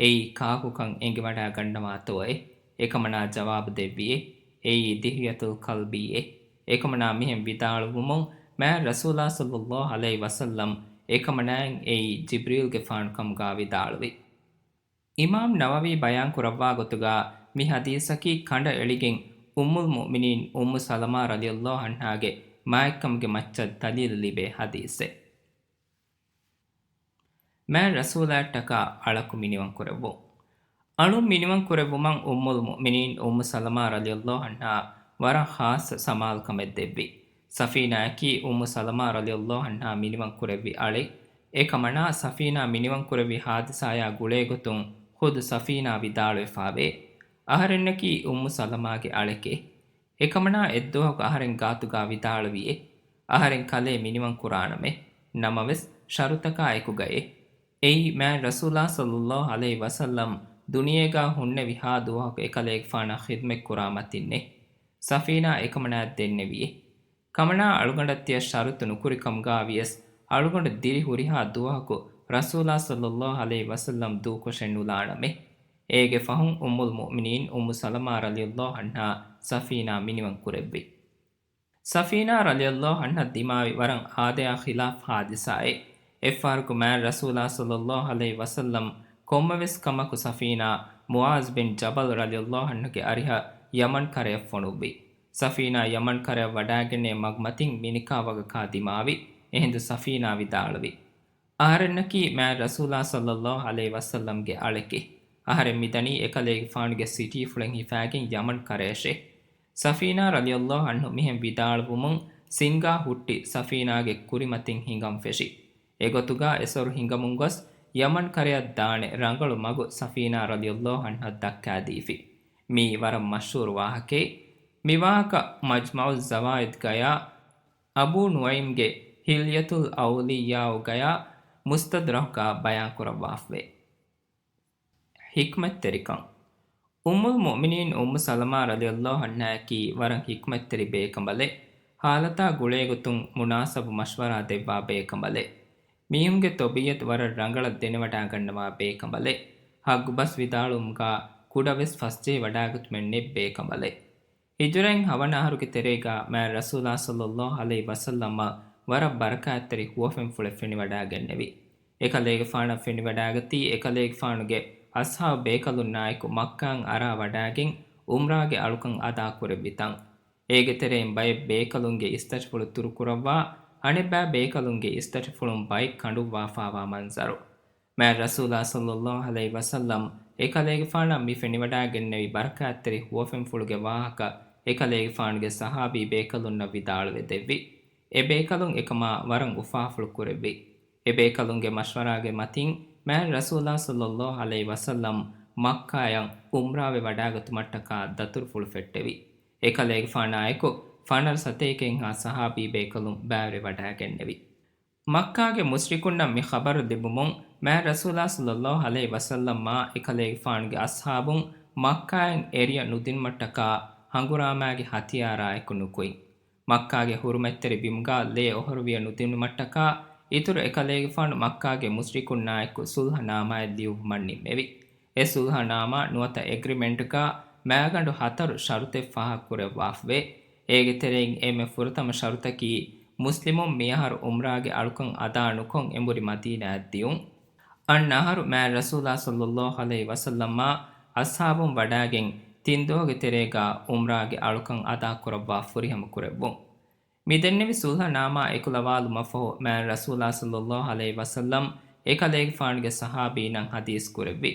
އެއީ ކާކުކަން އެނގިވަޑާ ގަންނަވާތޯއޭ؟ އެކަމަނާ ޖަވާބު ދެއްވިއޭ، އެއީ ދިޙްޔަތުލް ކަލްބީއޭ. އެކަމަނާ މިހެން ވިދާޅުވުމުން މާތް ރަސޫލާ ޞައްލައްލާހު ޢަލައިހި ވަސައްލަމް އެކަމަނާއިން އެއީ ޖިބްރީލްގެފާނު ކަމުގާ ވިދާޅުވި. އިމާމް ނަވަވީ ބަޔާން ކުރައްވާ ގޮތުގާ މި ޙަދީޘަކީ ކަނޑައެޅިގެން އުއްމުލް މުއުމިނީން އުއްމު ސަލަމާ ރަޟިޔައްލާހު ޢަންހާގެ މާތްކަމުގެ މައްޗަށް ދަލީލު ލިބޭ ޙަދީޘެއް. މާތް ރަސޫލާއަށްޓަކާ އަޅަކު މިނިވަން ކުރެއްވުން. އަޅުން މިނިވަން ކުރެއްވުމަށް އުއްމުލް މުއުމިނީން އުއްމު ސަލަމާ ރަޟިޔައްލާހު ޢަންހާ ވަރަށް ޚާއްޞަ ސަމާލުކަމެއް ދެއްވި. ސަފީނާއަކީ އުއްމު ސަލަމާ ރަޟިޔައްލާހު ޢަންހާ މިނިވަން ކުރެއްވި އަޅެއް. އެކަމަނާ ސަފީނާ މިނިވަން ކުރެއްވި ޙާދިސާޔާ ގުޅޭގޮތުން ޚުދު ސަފީނާ ވިދާޅުވެފާވޭ، އަހަރެންނަކީ އުއްމު ސަލަމާގެ އަޅެކޭ. އެކަމަނާ އެއްދުވަހަކު އަހަރެން ގާތުގާ ވިދާޅުވިއޭ، އަހަރެން ކަލޭ މިނިވަން ކުރާނަމޭ. ނަމަވެސް، ޝަރުތަކާ އެކުގައޭ. އެއީ، މާތް ރަސޫލާ ޞައްލައްލާހު ޢަލައިހި ވަސައްލަމް ދުނިޔޭގާ ހުންނެވި ހާ ދުވަހަކު އެކަލޭގެފާނަށް ޚިދުމަތް ކުރާ މަތިންނޭ. ސަފީނާ އެކަމަނާއަށް ދެންނެވިއޭ. ކަމަނާ އަޅުގަނޑަށް ތިޔަ ޝަރުތު ނުކުރި ކަމުގާ ވިޔަސް، އަޅުގަނޑު ދިރި ހުރިހާ ދުވަހަކު ރަސޫލާ ޞައްލައްލާހު ޢަލައިހި ވަސައްލަމް ދޫކޮށެއް ނުލާނަމޭ. އޭގެ ފަހުން އުއްމުލް މުއުމިނީން އުއްމު ސަލަމާ ރަޟިޔައްލާހު ޢަންހާ ސަފީނާ މިނިވަން ކުރެއްވި. ސަފީނާ ރަޟިޔައްލާހު ޢަންހަ ދިމާވި ވަރަށް އާދަޔާ ޚިލާފް ޙާދިސާއެއް. އެއްފަހަރަކު މާތް ރަސޫލާ ޞައްލައްލާހު ޢަލައިހި ވަސައްލަމް ކޮންމެވެސް ކަމަކު ސަފީނާ މުޢާޛް ބިން ޖަބަލް ރަޟިޔައްލާހު ޢަންހުގެ އަރިހަށް ޔަމަން ކަރަޔަށް ފޮނުއްވި. ސަފީނާ ޔަމަން ކަރަޔަށް ވަޑާގެންނޭ މަގުމަތިން މިނިކާ ވަގަކާ ދިމާވި. އެހިނދު ސަފީނާ ވިދާޅުވި، އަހަރެންނަކީ މާތް ރަސޫލާ ޞައްލައްލާހު ޢަލައިހި ވަސައްލަމްގެ އަޅެކޭ. އަހަރެން މިދަނީ އެކަލޭގެފާނުގެ ސިޓީފުޅެއް ހިފާގެން ޔަމަން ކަރަޔަށޭ. ސަފީނާ ރަޟިޔައްލާހު ޢަންހު މިހެން ވިދާޅުވުމުން ސިންގާ ހުއްޓި ސަފީނާގެ ކުރިމަތިން ހިނގަން ފެށި. އެގޮތުގާ އެސޮރު ހިނގަމުން ގޮސް ޔަމަން ކަރަޔަށް ދާނެ ރަނގަޅު މަގު ސަފީނާ ރަޟިޔައްލާހު ޢަންހަ ދައްކާދީފި. މިއީ ވަރަށް މަޝްހޫރު ވާހަކައެއް. މި ވާހަކަ މަޖްމަޢުއްޒަވާއިދްގަޔާ އަބޫ ނުޢައިމްގެ ޙިލްޔަތުލް އައުލިޔާއުގަޔާ މުސްތަދްރަކުގާ ބަޔާންކުރައްވާފަވޭ. ޙިކްމަތްތެރިކަން. އުއްމުލް މުއުމިނީން އުއްމު ސަލަމާ ރަޟިޔައްލާހު ޢަންހާއަކީ ވަރަށް ޙިކްމަތްތެރި ބޭކަނބަލެއް، ޙާލަތާ ގުޅޭގޮތުން މުނާސަބު މަޝްވަރާ ދެއްވާ ބޭކަނބަލެއް. މީހުންގެ ޠަބީޢަތު ވަރަށް ރަނގަޅަށް ދެނެވަޑާގަންނަވާ ބޭކަނބަލެއް. ޙައްޤު ބަސް ވިދާޅުވުމުގާ ކުޑަވެސް ފަސްޖެހިވަޑާގަތުމެއް ނެތް ބޭކަނބަލެއް. ހިޖުރައިން ހަވަނަ އަހަރުގެ ތެރޭގާ މާތް ރަސޫލާ ޞައްލައްލާހު ޢަލައިހި ވަސައްލަމަށް ވަރަށް ބަރަކާތްތެރި ހުވަފެންފުޅެއް ފެނިވަޑާގެންނެވި. އެކަލޭގެފާނަށް ފެނިވަޑާގަތީ އެކަލޭގެފާނުގެ އަޞްޙާބު ބޭކަލުންނާއެކު މައްކާއިން އަރާ ވަޑާގެން ޢުމްރާގެ އަޅުކަން އަދާކުރެއްވި ތަން. އޭގެ ތެރެއިން ބައެއް ބޭކަލުންގެ އިސްތަށިފުޅު ތުރުކުރައްވާ، އަނެއްބައި ބޭކަލުންގެ އިސްތަށިފުޅުން ބައެއް ކަނޑުއްވާފާވާ މަންޒަރު. މާތް ރަސޫލާ ޞައްލައްލާހު ޢަލައިހި ވަސައްލަމް އެކަލޭގެފާނަށް މި ފެނިވަޑާގެންނެވި ބަރަކާތްތެރި ހުވަފެންފުޅުގެ ވާހަކަ އެކަލޭގެފާނުގެ ޞަޙާބީ ބޭކަލުންނަށް ވިދާޅުވެ ދެއްވި. އެ ބޭކަލުން އެކަމާ ވަރަށް އުފާފުޅު ކުރެއްވި. އެ ބޭކަލުންގެ މަޝްވަރާގެ މަތިން މާތް ރަސޫލާ ޞައްލައްލާހު ޢަލައިހި ވަސައްލަމް މައްކާޔަށް އުމްރާވެ ވަޑާގަތުމަށްޓަކާ ދަތުރުފުޅު ފެއްޓެވި. އެކަލޭގެފާނާއެކު ފަނަރަ ސަތޭކައެއްހާ ޞަޙާބީ ބޭކަލުން ބައިވެރިވަޑާގެންނެވި. މައްކާގެ މުޝްރިކުންނަށް މި ޚަބަރު ލިބުމުން މާތް ރަސޫލާ ޞައްލައްލާހު ޢަލައިހި ވަސައްލަމާ އެކަލޭގެފާނުގެ އަޞްޙާބުން މައްކާއިން އެރިޔަ ނުދިނުމަށްޓަކާ ހަނގުރާމާގެ ހަތިޔާރާއެކު ނުކުތް. މައްކާގެ ހުރުމަތްތެރި ބިމުގާ ލޭ އޮހޮރުވިޔަ ނުދިނުމަށްޓަކާ އިތުރު އެކަލޭގެފާނު މައްކާގެ މުޝްރިކުންނާއެކު ޞުލްޙަ ނާމާއެއް ލިޔުއްވުމަށް ނިންމެވި. އެ ޞުލްޙަ ނާމާ ނުވަތަ އެގްރިމެންޓްގާ މާގަނޑު ހަތަރު ޝަރުތެއް ފާހަގަކުރައްވާފަވޭ. އޭގެ ތެރެއިން އެންމެ ފުރަތަމަ ޝަރުތަކީ، މުސްލިމުން މިއަހަރު އުމްރާގެ އަޅުކަން އަދާ ނުކޮށް އެނބުރި މަދީނާއަށް ދިޔުން. އަންނަ އަހަރު މާތް ރަސޫލާ ޞައްލައްލާހު ޢަލައިހި ވަސައްލަމާ އަޞްޙާބުން ވަޑާގެން ތިން ދުވަހުގެ ތެރޭގާ އުމްރާގެ އަޅުކަން އަދާކުރައްވާ ފުރިހަމަ ކުރެއްވުން. މި ދެންނެވި ޞުލްޙަ ނާމާ އެކުލަވާލުމަށްފަހު މާތް ރަސޫލާ ޞައްލައްލާހު ޢަލައިހި ވަސައްލަމް އެކަލޭގެފާނުގެ ޞަޙާބީންނަށް ޙަދީޘް ކުރެއްވި.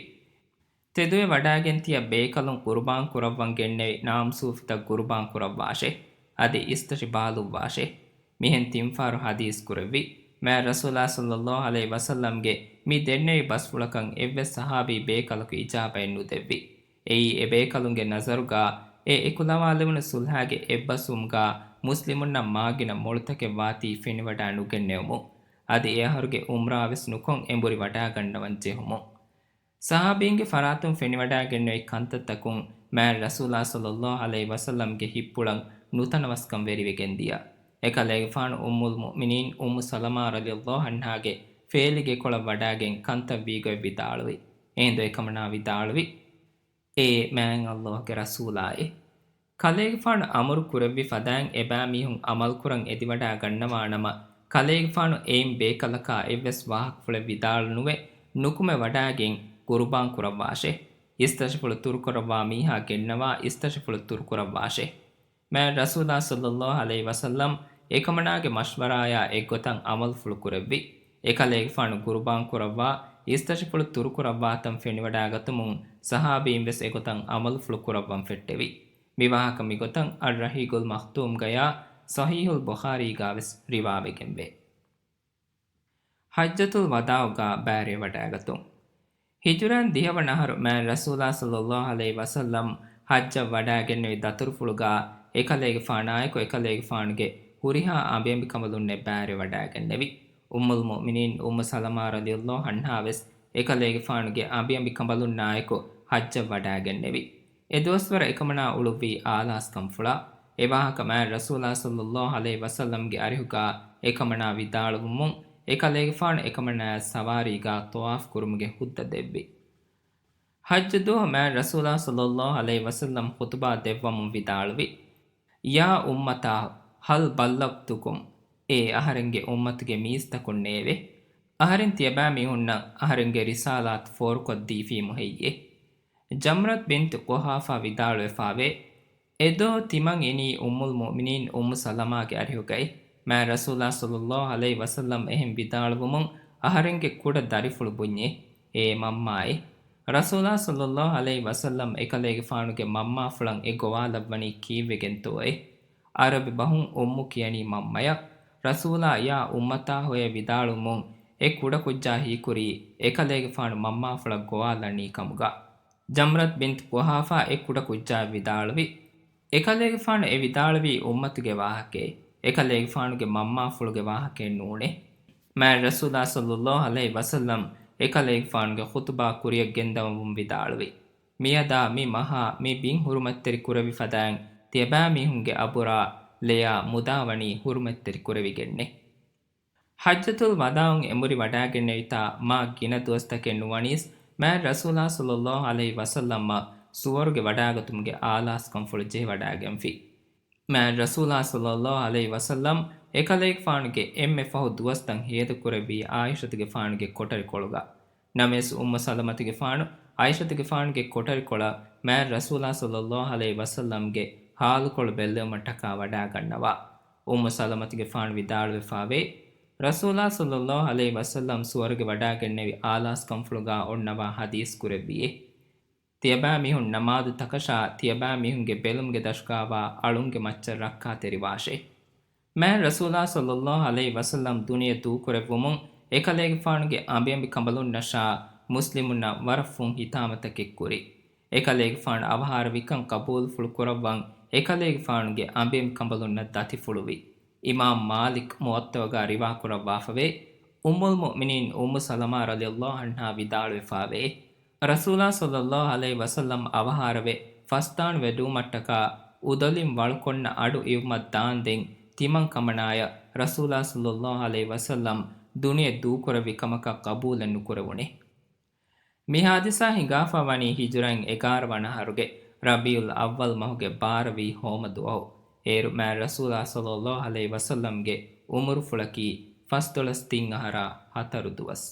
ތެދުވެ ވަޑާގެން ތިޔަ ބޭކަލުން ޤުރުބާން ކުރައްވަން ގެންނެވި ނާމްސޫފިތައް ޤުރުބާން ކުރައްވާށޭ. އަދި އިސްތަށި ބާލުއްވާށޭ. މިހެން ތިންފަހަރު ޙަދީޘް ކުރެއްވި. މާތް ރަސޫލާ ޞައްލައްލާހު ޢަލައިހި ވަސައްލަމްގެ މި ދެންނެވި ބަސްފުޅަކަށް އެއްވެސް ޞަޙާބީ ބޭކަލަކު އިޖާބައެއް ނުދެއްވި. އެއީ އެ ބޭކަލުންގެ ނަޒަރުގާ އެ އެކުލަވާލެވުނު ޞުލްޙާގެ އެއްބަސްވުމުގާ މުސްލިމުންނަށް މާގިނަ މޮޅުތަކެއް ވާތީ ފެނިވަޑާ ނުގެންނެވުމުން. އަދި އެ އަހަރުގެ އުމްރާވެސް ނުކޮށް އެނބުރި ވަޑާގަންނަވަން ޖެހުމުން. ޞަޙާބީންގެ ފަރާތުން ފެނިވަޑާގެންނެވި ކަންތައްތަކުން މާތް ރަސޫލާ ޞައްލައްލާހު ޢަލައިހި ވަސައްލަމްގެ ހިތްޕުޅަށް ނުތަނަވަސްކަން ވެރިވެގެން ދިޔަ. އެކަލޭގެފާނު އުއްމުލް މުއުމިނީން އުއްމު ސަލަމާ ރަޟިޔައްލާހު ޢަންހާގެ ފޭލިގެކޮޅަށް ވަޑާގެން ކަންތައް ވީގޮތް ވިދާޅުވި. އެހިނދު އެކަމަނާ ވިދާޅުވި، އޭ މާތް ﷲ ގެ ރަސޫލާއޭ! ކަލޭގެފާނު އަމުރު ކުރެއްވި ފަދައިން އެބައިމީހުން ޢަމަލުކުރަން އެދިވަޑާ ގަންނަވާނަމަ، ކަލޭގެފާނު އެއިން ބޭކަލަކާ އެއްވެސް ވާހަކަފުޅެއް ވިދާޅުނުވެ، ނުކުމެ ވަޑާގެން ޤުރުބާން ކުރައްވާށޭ. އިސްތަށިފުޅު ތުރުކުރައްވާ މީހާ ގެންނަވާ، އިސްތަށިފުޅު ތުރުކުރައްވާށޭ. މާތް ރަސޫލާ ޞައްލައްލާހު ޢަލައިހި ވަސައްލަމް އެކަމަނާގެ މަޝްވަރާޔާ އެއްގޮތަށް ޢަމަލުފުޅު ކުރެއްވި. އެކަލޭގެފާނު ޤުރުބާން ކުރައްވާ، އިސްތަށިފުޅު ތުރުކުރައްވާތަން ފެނިވަޑާގަތުމުން ޞަޙާބީން ވެސް އެގޮތަށް ޢަމަލުފުޅު ކުރައްވަން ފެއްޓެވި. މި ވާހަކަ މިގޮތަށް އައްރަޙީޤުލް މަޚްތޫމްގަޔާ ޞަޙީޙުލް ބުޚާރީގާ ވެސް ރިވާވެގެންވޭ. ޙައްޖަތުލް ވަދާޢުގާ ބައިވެރިވެވަޑައިގަތުން. ހިޖުރައިން ދިހަވަނަ އަހަރު މާތް ރަސޫލާ ޞައްލައްލާހު ޢަލައިހި ވަސައްލަމް ޙައްޖަށް ވަޑައިގެންނެވި ދަތުރުފުޅުގާ އެކަލޭގެފާނާއެކު އެކަލޭގެފާނުގެ ހުރިހާ އަނބިއަނބިކަނބަލުންނެއް ބައިވެރިވަޑައިގެންނެވި. އުއްމުލް މުއުމިނީން އުއްމު ސަލަމާ ރަޟިޔައްލާހު ޢަންހާ ވެސް އެކަލޭގެފާނުގެ އަނބިއަނބިކަނބަލުންނާއެކު ޙައްޖަށް ވަޑައިގެންނެވި. އެ ދުވަސްވަރަށް އެކަމަނާ އުޅުއްވީ އާލާސްކަންފުޅާ. އެ ވާހަކަ މާތް ރަސޫލާ ޞައްލައްލާހު ޢަލައިހި ވަސައްލަމްގެ އަރިހުގާ އެކަމަނާ ވިދާޅުވުމުން، އެކަލޭގެފާނު އެކަމަނާޔާ ސަވާރީގާ ޠަވާފު ކުރުމުގެ ހުއްދަ ދެއްވި. ޙައްޖު ދުވަހު މާތް ރަސޫލާ ޞައްލައްލާހު ޢަލައިހި ވަސައްލަމް ޚުޠުބާ ދެއްވަމުން ވިދާޅުވި، ޔާ އުއްމަތާ، ހަލް ބައްލަޣްތުކުމް؟ އޭ އަހަރެންގެ އުއްމަތުގެ މީސްތަކުންނޭވެ! އަހަރެން ތިޔަބައިމީހުންނަށް އަހަރެންގެ ރިސާލާތު ފޯރުކޮށްދީފީމު ހެއްޔޭ؟ ޖަމްރަތު ބިންތު ޤުޙާފާ ވިދާޅުވެފާވޭ، އެދުވަހު ތިމަން އިނީ އުއްމުލް މުއުމިނީން އުއްމު ސަލަމާގެ އަރިހުގައި. މާތް ރަސޫލާ ޞައްލައްލާހު ޢަލައިހި ވަސައްލަމް އެހެން ވިދާޅުވުމުން އަހަރެންގެ ކުޑަ ދަރިފުޅު ބުންޏޭ، އޭ މަންމާއޭ! ރަސޫލާ ޞައްލައްލާހު ޢަލައިހި ވަސައްލަމް އެކަލޭގެފާނުގެ މަންމާފުޅަށް އެ ގޮވާލައްވަނީ ކީއްވެގެންތޯއޭ؟ ޢަރަބި ބަހުން އުއްމު ކިޔަނީ މަންމަޔަށް. ރަސޫލާ ޔާ އުއްމަތާ ހޮޔޭ ވިދާޅުވުމުން އެ ކުޑަކުއްޖާ ހީކުރީ އެކަލޭގެފާނު މަންމާފުޅަށް ގޮވާލަނީ ކަމުގަ. ޖަމްރަތު ބިންތު ޤުޙާފާ އެ ކުޑަކުއްޖާއަށް ވިދާޅުވި، އެކަލޭގެފާނު އެ ވިދާޅުވީ އުއްމަތުގެ ވާހަކައެއް. އެކަލޭގެފާނުގެ މަންމާފުޅުގެ ވާހަކައެއް ނޫނޭ. މާތް ރަސޫލާ ޞައްލައްލާހު ޢަލައިހި ވަސައްލަމް އެކަލޭގެފާނުގެ ޚުޠުބާ ކުރިއަށް ގެންދަވަމުން ވިދާޅުވި، މިއަދާ މި މަހާ މި ބިން ޙުރުމަތްތެރި ކުރެވި ފަދައިން ތިޔަބައިމީހުންގެ އަބުރާ ލެޔާ މުދާވަނީ ޙުރުމަތްތެރި ކުރެވިގެންނޭ. ޙައްޖަތުލް ވަދާޢުން އެނބުރި ވަޑާގެންނެވިތާ މާ ގިނަ ދުވަސްތަކެއް ނުވަނީސް، މާތް ރަސޫލާ ޞައްލައްލާހު ޢަލައިހި ވަސައްލަމަށް ސުވަރުގެ ވަޑާގަތުމުގެ އާލާސްކަންފުޅު ޖެހިވަޑާގެންފި. މާތް ރަސޫލާ ޞައްލައްލާހު ޢަލައިހި ވަސައްލަމް އެކަލޭގެފާނުގެ އެންމެ ފަހު ދުވަސްތައް ހޭދަކުރެއްވީ ޢާއިޝަތުގެފާނުގެ ކޮޓަރިކޮޅުގަ. ނަމަވެސް އުއްމު ސަލަމަތުގެފާނު ޢާއިޝަތުގެފާނުގެ ކޮޓަރިކޮޅަށް މާތް ރަސޫލާ ޞައްލައްލާހު ޢަލައިހި ވަސައްލަމްގެ ޙާލުކޮޅު ބެއްލެވުމަށްޓަކާ ވަޑާގަންނަވާ. އުއްމު ސަލަމަތުގެފާނު ވިދާޅުވެފާވޭ، ރަސޫލާ ޞައްލައްލާހު ޢަލައިހި ވަސައްލަމް ސުވަރުގެ ވަޑައިގެންނެވި އާލާސްކަންފުޅުގާ އޮންނަވާ ޙަދީޘް ކުރެއްވިއޭ. ތިޔަބައިމީހުން ނަމާދު ތަކަށާ ތިޔަބައިމީހުންގެ ބެލުމުގެ ދަށުގާވާ އަޅުންގެ މައްޗަށް ރައްކާތެރިވާށޭ. މާތް ރަސޫލާ ޞައްލައްލާހު ޢަލައިހި ވަސައްލަމް ދުނިޔެ ދޫކުރެއްވުމުން އެކަލޭގެފާނުގެ އަނބިއަނބިކަނބަލުންނަށާ މުސްލިމުންނަށް ވަރަށް ފުން ހިތާމަތަކެއް ކުރި. އެކަލޭގެފާނު އަވަހާރަވިކަން ޤަބޫލުފުޅު ކުރައްވަން އެކަލޭގެފާނުގެ އަނބިއަނބިކަނބަލުންނަށް ދަތިފުޅުވި. އިމާމް މާލިކް މުވައްޠައުގާ ރިވާކުރައްވާފަވޭ، އުއްމުލް މުއުމިނީން އުއްމު ސަލަމާ ރަޟިޔައްލާހު ޢަންހާ ވިދާޅުވެފާވޭ، ރަސޫލާ ޞައްލައްލާހު ޢަލައިހި ވަސައްލަމް އަވަހާރަވެ، ފަސްދާން ވެޑުވުމަށްޓަކާ އުދަލިން ވަޅުކޮންނަ އަޑު އިވުމަށް ދާންދެން ތިމަން ކަމަނާޔަށް ރަސޫލާ ޞައްލައްލާހު ޢަލައިހި ވަސައްލަމް ދުނިޔެ ދޫކުރެއްވި ކަމަކަށް ޤަބޫލެއް ނުކުރެވުނޭ. މި ޙާދިސާ ހިނގާފަ ވަނީ ހިޖުރައިން އެގާރަ ވަނަ އަހަރުގެ ރަބީޢުލް އައްވަލް މަހުގެ ބާރަ ވީ ހޯމަ ދުވަހު. އޭރު މާތް ރަސޫލާ ޞައްލައްލާހު ޢަލައިހި ވަސައްލަމްގެ އުމުރުފުޅަކީ ފަސްދޮޅަސް ތިން އަހަރާ ހަތަރު ދުވަސް.